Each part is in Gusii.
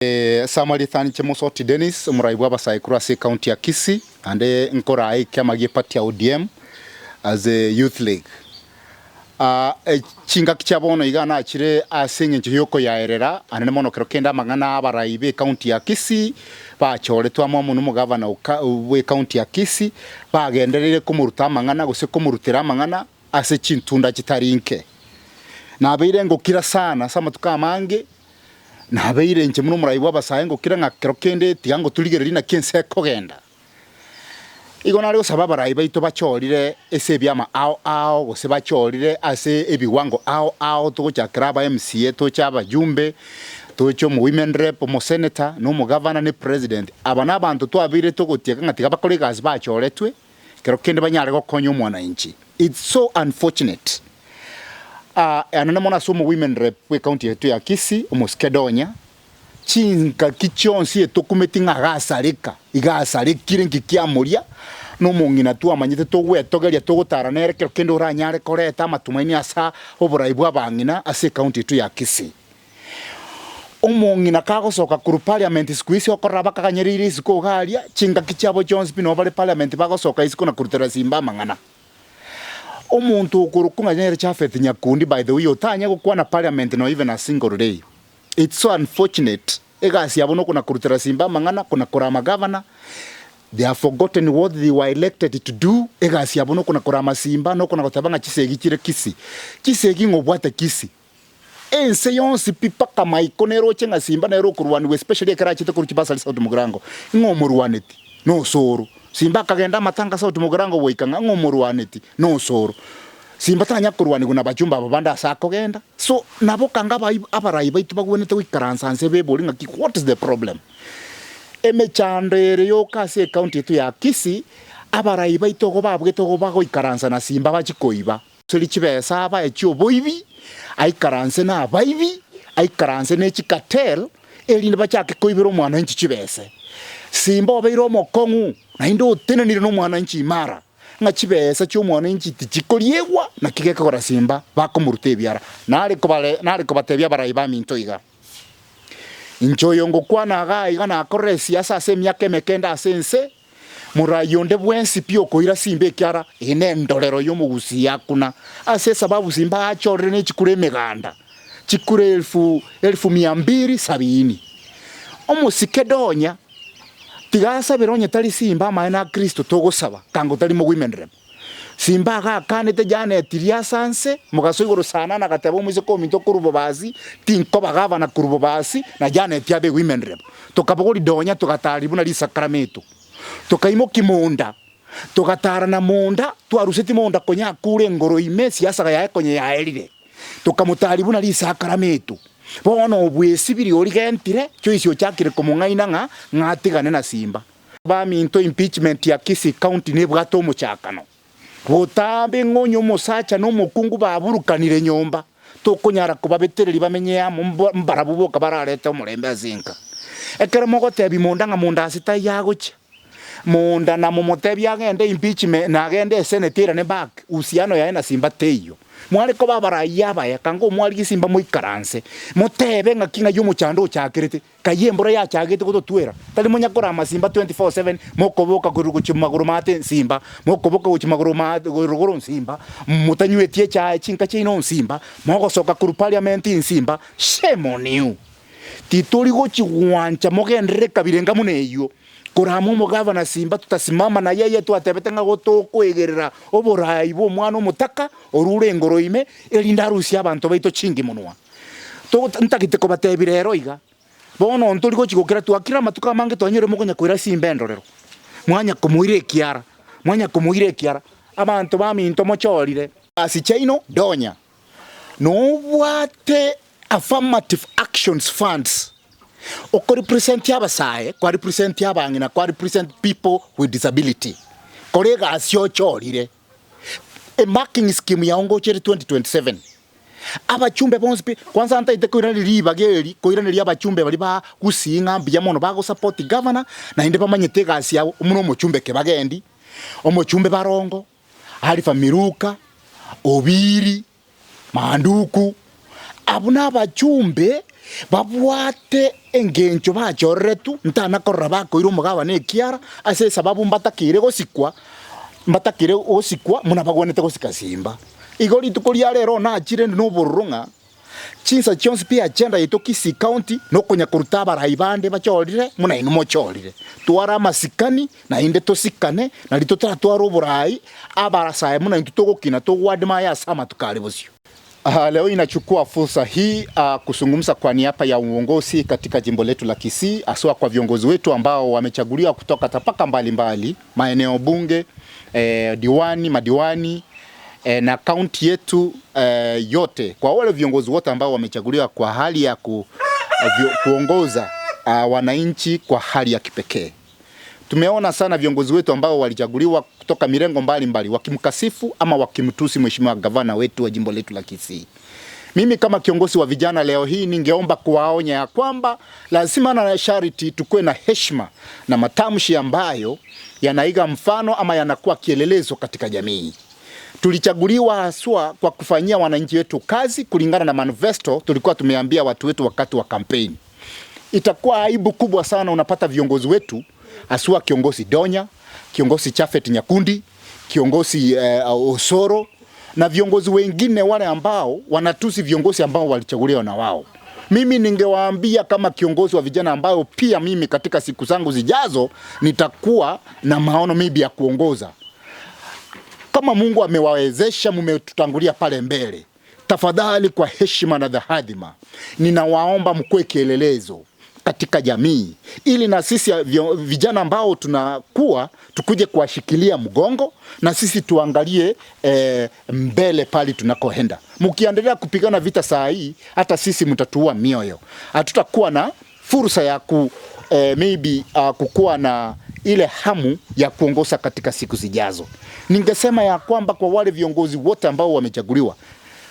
Samaritan Chemosoti Dennis, omorai bw'abasae korwa ase ecounty ya Kisii, naende nkoraa ekiama gi'eparty ya ODM as a youth league. Chingaki chia bono iga nachire ase eng'encho y'okoyaerera anene mono kero kende amang'ana abarai b'ecounty ya Kisii bachoretwe amo amo nomogavana bw'ecounty ya Kisii bagendereire komoruta amang'ana gose komorutera amang'ana ase chintunda chitari inke. Nabeire ngokira sana ase amatuko amange Nabeire inche buna omorai bw'abasae ngokira ng'a kero kende tiga ngotorigererie naki ense ekogenda. Igo nare gosaba abarai baito bachorire ase ebiama ao ao gose bachorire ase ebiwango ao ao togochakera aba MCA toche abajumbe, toche omo women rep, omosenator, na omogavana ne president. Aba nabanto twabeire togotieka ng'a tiga bakore egasi bachoretwe, kero kende banyare gokonya omwananchi. It's so unfortunate. Anene mono ase omo women rep bwe county yaito ya Kisii, omosike Donya, chingaki chionsi etokumeti ng'a agasareka, iga asarekire nki kiamoria, na omong'ina twamanyete togwetogeria togotara nere kero kende oranyare koreta amatumaini ase oborai bwa abang'ina ase ecounty yaito ya Kisii. Omong'ina kagosoka korwa parliament siku hizi okorora bakaganyereire isiko iga aria, chingaki chiabo chionsi pi nabo bare parliament bagosoka isiko na korutera simba amang'ana. Omonto okorokwa ng'a nere Japhet Nyakundi by the way otanya gokwana parliament no even a single day. It's so unfortunate egasi yabo nokona korutera simba amang'ana, kona korama gavana, they have forgotten what they were elected to do, egasi yabo nokona korama simba, nokona goteba ng'a chisegi chire Kisii. Chisegi ng'a obwate Kisii. Ense yonsi pi mpaka maiko neroche ng'a Simba nere okorwanigwa especially ekero achete korwa chibasari South Mugirango ng'a omorwaneti nosoro. Simba akagenda amatanga South Mugirango goika ng'a ng'a omorwaneti nosoro. Simba tanya korwanigwa na bachumba aba bande ase akogenda. So nabo kanga abai abarai baito bagwenerete goikaransa nse bebori ng'aki what is the problem? Emechando ere yoka ase ecounty yaito ya Kisii abarai baito igo babwete igo bagoikaransa na Simba bachie koiba. Tori chibesa abae chi'oboibi, aikaranse nabaibi, aikaranse ne chicartel, erinde bachake koibera omwananchi chibese. Simba obeire omokong'u, naende otenenire nomwananchi imara, ng'a chibesa chi'omwananchi tichikoriegwa, naki gekogera Simba bakomoruta ebiara. Nare kobare nare kobatebia abarai baminto iga, Inche oyo ngokwana iga iga nakorire esiasa ase emiaka emeke ende ase ense, Morai onde bwensi pi okoira simba ekiara eye nendorero y'omogusii akuna ase esababu simba achorire ne chikura emeganda chikura elfu elfu mia mbili sabini. Omosike donya tiga asabere onye tari simba amaene a Kristo togosaba kanga otari mogwimenrem. Simba agakanete Janet riria ase anse mogaso igoro sana na agateba omoiseke ominto korwa bobasi tinkoba gavana korwa bobasi na Janet abe women rep. Tokabogori donya togatari buna risakarameto. Tokaimokia monda togatara na monda twaruseti monda konya akure engoro ime esiasaga yaye konya yaerire. Tokamotari buna risakarameto. Bono obwesibiri origentire Joyce ochakire komong'aina ng'a ng'atigane na Simba. Baminto impeachment ya Kisii county nebwate omochakano. Botambe ng'a onye omosacha na omokungu baburukanire nyomba, tokonyara kobabetereria bamenye amo mbarabwo boka bararete omorembe ase enka. Ekero mogotebia monda ng'a monda ase taiyo agochia, monda namomotebie agende impeachment na agende esenate erane back, uhusiano yaye na Simba teiyo. Mware koba abaraiyo abaya, kanga omwarigia Simba moikaranse, motebe ng'aki ng'ai omochando ochakerete. Kayia embura yachagete gototwera, tari monyakora amasimba 24/7, mokoboka korwa gochia magoro maate nsimba, mokoboka gochia magoro maate rogoro nsimba, motanyweti echae chinka chiaino nsimba, mogosoka korwa parliament nsimba, shame on you! Titori gochi gwancha mogenderere ekabira enga buna eyio. Korama omogavana simba tutasimama na yeye twatebete ng'a gotokoegerera oborai bwa omwana omotaka orure engoro ime erinde arusie abanto baito chingi monwa. Ntagete kobatebia rero iga, bono ntori gochia gokira twakire amatuko amange twanyore mokonya koira simba endorero, mwanya komoira ekiara, mwanya komoira ekiara, abanto baminto mochorire. Ase chiaino donya nobwate affirmative actions funds oko represent abasae, kwa represent abang'ina, kwa represent people with disability, kora egasi ochorire. E marking scheme yao ngocha ere 2027. Abachumbe bonsi pi, kwanza ntaete koiraneria ribaga eri, koiraneria abachumbe baria ba Gusii ng'a mbuya mono bago support gavana, naende bamanyete egasi yabo, buna omochumbe Kibagendi, omochumbe Barongo, Alpha Miruka, Obiri, Manduku, abwo nabachumbe. Babwate engencho bachoreretwe, ntana korora bakoira omogabane ekiara, ase esababu mbatakeire gosikwa, mbatakeire gosikwa buna bagwenerete gosika simba. Igo rituko ria rero nachire inde nobororo ng'a chinsa chionsi pi agenda yaito Kisii County nokonya koruta abarai bande bachorire buna inwe mochorire. Tware amasikani naende tosikane nari totaratware oborai abasae buna intwe togokina togoadmire ase amatuko are bosio. Leo inachukua fursa hii kusungumza kwa niaba ya uongozi katika jimbo letu la Kisii haswa kwa viongozi wetu ambao wamechaguliwa kutoka tabaka mbalimbali, maeneo bunge, eh, diwani, madiwani eh, na kaunti yetu eh, yote, kwa wale viongozi wote ambao wamechaguliwa kwa hali ya ku, eh, kuongoza uh, wananchi kwa hali ya kipekee. Tumeona sana viongozi wetu ambao walichaguliwa kutoka mirengo mbalimbali wakimkasifu ama wakimtusi mheshimiwa gavana wetu wa jimbo letu la Kisii. Mimi kama kiongozi wa vijana leo hii ningeomba kuwaonya ya kwamba lazima na sharti tukuwe na heshima na matamshi ambayo yanaiga mfano ama yanakuwa kielelezo katika jamii. Tulichaguliwa haswa kwa kufanyia wananchi wetu kazi kulingana na manifesto tulikuwa tumeambia watu wetu wakati wa kampeni. Itakuwa aibu kubwa sana unapata viongozi wetu haswa kiongozi Donya, kiongozi Chafet Nyakundi, kiongozi eh, Osoro na viongozi wengine wale ambao wanatusi viongozi ambao walichaguliwa na wao. Mimi ningewaambia kama kiongozi wa vijana ambao pia mimi katika siku zangu zijazo nitakuwa na maono maybe ya kuongoza. Kama Mungu amewawezesha, mmetutangulia pale mbele, tafadhali kwa heshima na dhahadhima, ninawaomba mkuwe kielelezo katika jamii, ili na sisi vijana ambao tunakuwa tukuje kuwashikilia mgongo na sisi tuangalie e, mbele pali tunakoenda. Mkiendelea kupigana vita saa hii, hata sisi mtatuua mioyo, hatutakuwa na fursa ya ku, e, maybe uh, kukuwa na ile hamu ya kuongoza katika siku zijazo. Ningesema ya kwamba kwa wale viongozi wote ambao wamechaguliwa,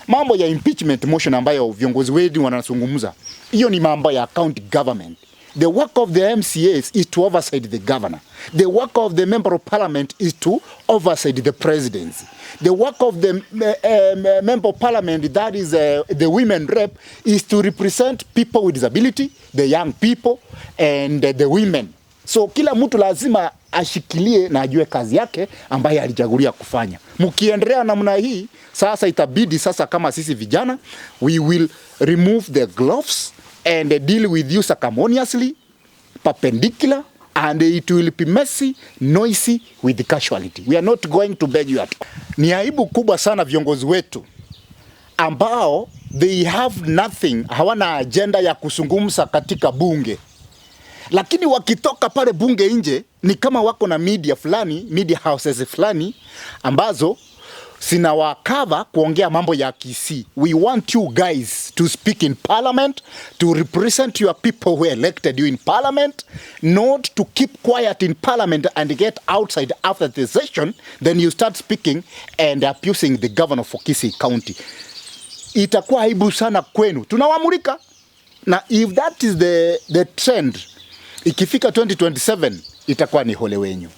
mambo ya impeachment motion ambayo viongozi wetu wanazungumza, hiyo ni mambo ya county government. The work of the MCAs is to oversight the governor. The work of the member of parliament is to oversight the presidency. The work of the uh, member of parliament, that is uh, the women rep, is to represent people with disability, the young people and uh, the women. So kila mtu lazima ashikilie na ajue kazi yake ambaye alichagulia kufanya. Mkiendelea namna hii, sasa itabidi sasa kama sisi vijana we will remove the gloves and deal with you sanctimoniously, perpendicular and it will be messy, noisy with casualty. We are not going to beg you at all. Ni aibu kubwa sana viongozi wetu ambao they have nothing, hawana agenda ya kuzungumza katika bunge, lakini wakitoka pale bunge nje ni kama wako na media fulani, media houses fulani ambazo zinawakava kuongea mambo ya Kisii. We want you guys to speak in parliament, to represent your people who elected you in parliament, not to keep quiet in parliament and get outside after the session, then you start speaking and abusing the governor for Kisii County. Itakuwa aibu sana kwenu. Tunawamulika na if that is the, the trend, ikifika 2027 itakuwa ni ole wenyu.